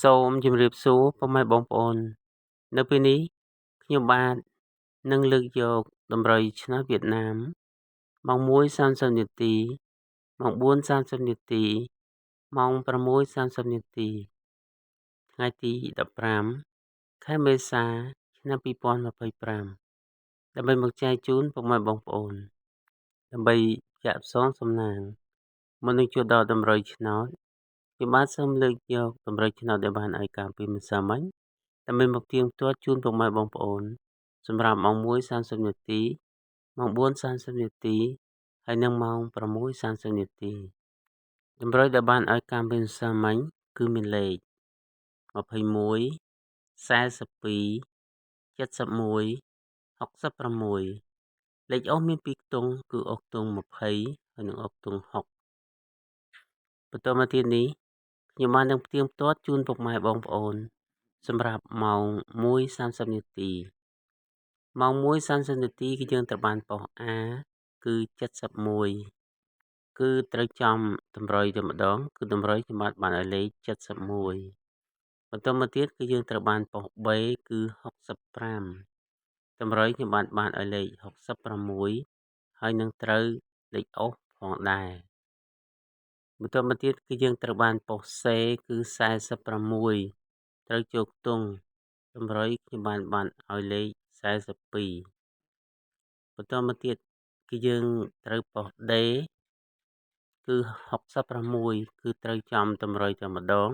សូមជម្រាបសួរពុកម៉ែបងប្អូននៅពេលនេះខ្ញុំបាទនឹងលើកយកតម្រុយឆ្នោតវៀតណាមម៉ោង1:30នាទីម៉ោង4:30នាទីម៉ោង6:30នាទីថ្ងៃទី15ខែមេសាឆ្នាំ2025ដើម្បីមកចែកជូនពុកម៉ែបងប្អូនដើម្បីចាក់ផ្សងសំណាងមុននឹងចូលដល់តម្រុយឆ្នោតខ្ញុំបាទសូមលើកយកតម្រុយឆ្នោតដែលបានឲ្យកាលពីម្សិលមិញដើម្បីមកទៀងទាត់ជូនពុកម៉ែបងប្អូនសម្រាប់ម៉ោង1:30នាទីម៉ោង4:30នាទីហើយនិងម៉ោង6:30នាទីតម្រុយដែលបានឲ្យកាលពីម្សិលមិញគឺមានលេខ21 42 71 66លេខអស់មាន2ខ្ទង់គឺអស់ខ្ទង់20ហើយនិងអស់ខ្ទង់60បន្តមកទៀតនេះខ្ញុំបាននឹងផ្ទៀងផ្ទាត់ជូនពុកម៉ែបងប្អូនសម្រាប់ម៉ោង1:30នាទីម៉ោង1:30នាទីគឺយើងត្រូវបានប៉ុស្តិ៍ A គឺ71គឺត្រូវចំតម្រុយតែម្ដងគឺតម្រុយខ្ញុំបាទបានឲ្យលេខ71បន្តមកទៀតគឺយើងត្រូវបានប៉ុស្តិ៍ B គឺ65តម្រុយខ្ញុំបាទបានឲ្យលេខ66ហើយនឹងត្រូវលេខអុសផងដែរបន្តមកទៀតគឺយើងត្រូវបានប៉ុស្តិ៍ C គឺ46ត្រូវចូលខ្ទង់តម្រុយខ្ញុំបានបានឲ្យលេខ42បន្តមកទៀតគឺយើងត្រូវប៉ុស្តិ៍ D គឺ66គឺត្រូវចំតម្រុយតែម្ដង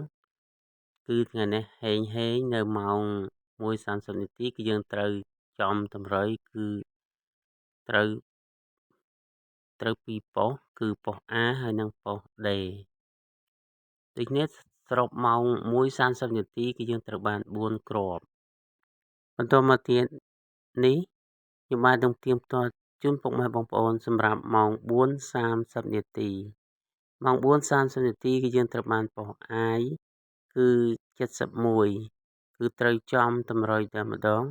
គឺថ្ងៃនេះហេងហេងនៅម៉ោង1:30នាទីគឺយើងត្រូវចំតម្រុយគឺត្រូវត្រូវពីរប៉ុស្តិ៍គឺប៉ុស្តិ៍ A ហើយនិងប៉ុស្តិ៍ D ដូច្នេះសរុបម៉ោង1:30នាទីគឺយើងត្រូវបាន4គ្រាប់បន្តមកទៀតនេះខ្ញុំបាទនឹងទៀងផ្ទាត់ជូនពុកម៉ែបងប្អូនសម្រាប់ម៉ោង4:30នាទីម៉ោង4:30នាទីគឺយើងត្រូវបានប៉ុស្តិ៍ I គឺ71គឺត្រូវចំតម្រុយតែម្ដង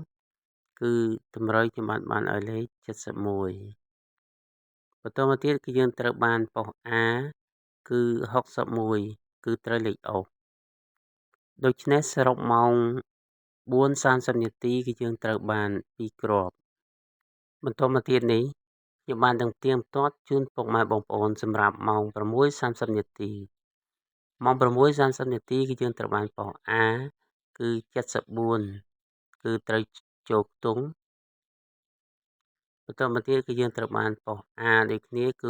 គឺតម្រុយខ្ញុំបានបានឲ្យលេខ71បន្តមកទៀតគឺយើងត្រូវបានប៉ុស្តិ៍ A គឺ61គឺត្រូវលេខអុសដូច្នេះសរុបម៉ោង4:30នាទីគឺយើងត្រូវបាន2គ្រាប់បន្តមកទៀតនេះខ្ញុំបាននឹងទៀងទាត់ជូនពុកម៉ែបងប្អូនសម្រាប់ម៉ោង6:30នាទីម៉ោង6:30នាទីគឺយើងត្រូវបានប៉ុស្តិ៍ A គឺ74គឺត្រូវចូលខ្ទង់បន្តមកទៀតគឺយើងត្រូវបានប៉ុស្តិ៍ A ដូចគ្នាគឺ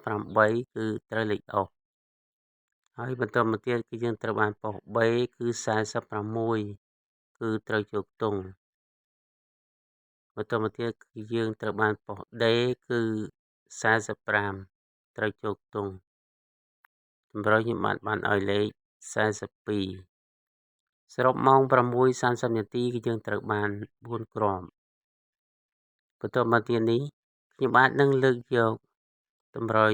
68គឺត្រូវលេខអុសហើយបន្តមកទៀតគឺយើងត្រូវបានប៉ុស្តិ៍ B គឺ46គឺត្រូវចូលខ្ទង់បន្តមកទៀតគឺយើងត្រូវបានប៉ុស្តិ៍ D គឺ45ត្រូវចូលខ្ទង់តម្រុយខ្ញុំបានបានឲ្យលេខ42សរុបម៉ោង6:30នាទីគឺយើងត្រូវបាន4គ្រាប់បន្តមកទៀតនេះខ្ញុំបាទនឹងលើកយកតម្រុយ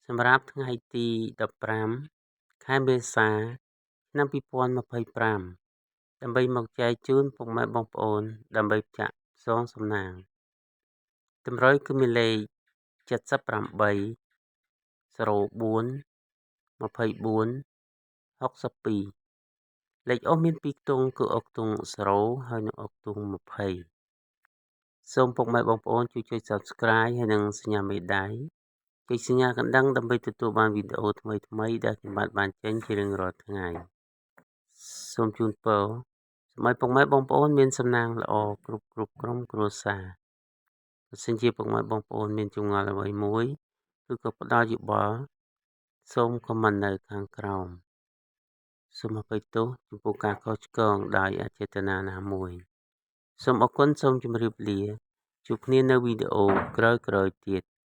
សម្រាប់ថ្ងៃទី15ខែមេសាឆ្នាំ2025ដើម្បីមកចែកជូនពុកម៉ែបងប្អូនដើម្បីចាក់ផ្សងសំណាងតម្រុយគឺមានលេខ78 04 24 62លេខអុសមាន2ខ្ទង់គឺអុសខ្ទង់0ហើយនិងអុសខ្ទង់20សូមពុកម៉ែបងប្អូនជួយចុច Subscribe ហើយនិងសញ្ញាមេដៃចុចសញ្ញាកណ្ដឹងដើម្បីទទួលបានវីដេអូថ្មីៗដែលខ្ញុំបាទបានចេញជារៀងរាល់ថ្ងៃសូមជូនពរសូមឲ្យពុកម៉ែបងប្អូនមានសំណាងល្អគ្រប់គ្រប់ក្រុមគ្រួសារបើសិនជាពុកម៉ែបងប្អូនមានចម្ងល់អ្វីមួយឬក៏ផ្ដល់យោបល់សូម comment នៅខាងក្រោមសូមអភ័យទោសចំពោះការខុសឆ្គងដោយអចេតនាណាមួយសូមអរគុណសូមជម្រាបលាជួបគ្នានៅវីដេអូក្រោយៗទៀត។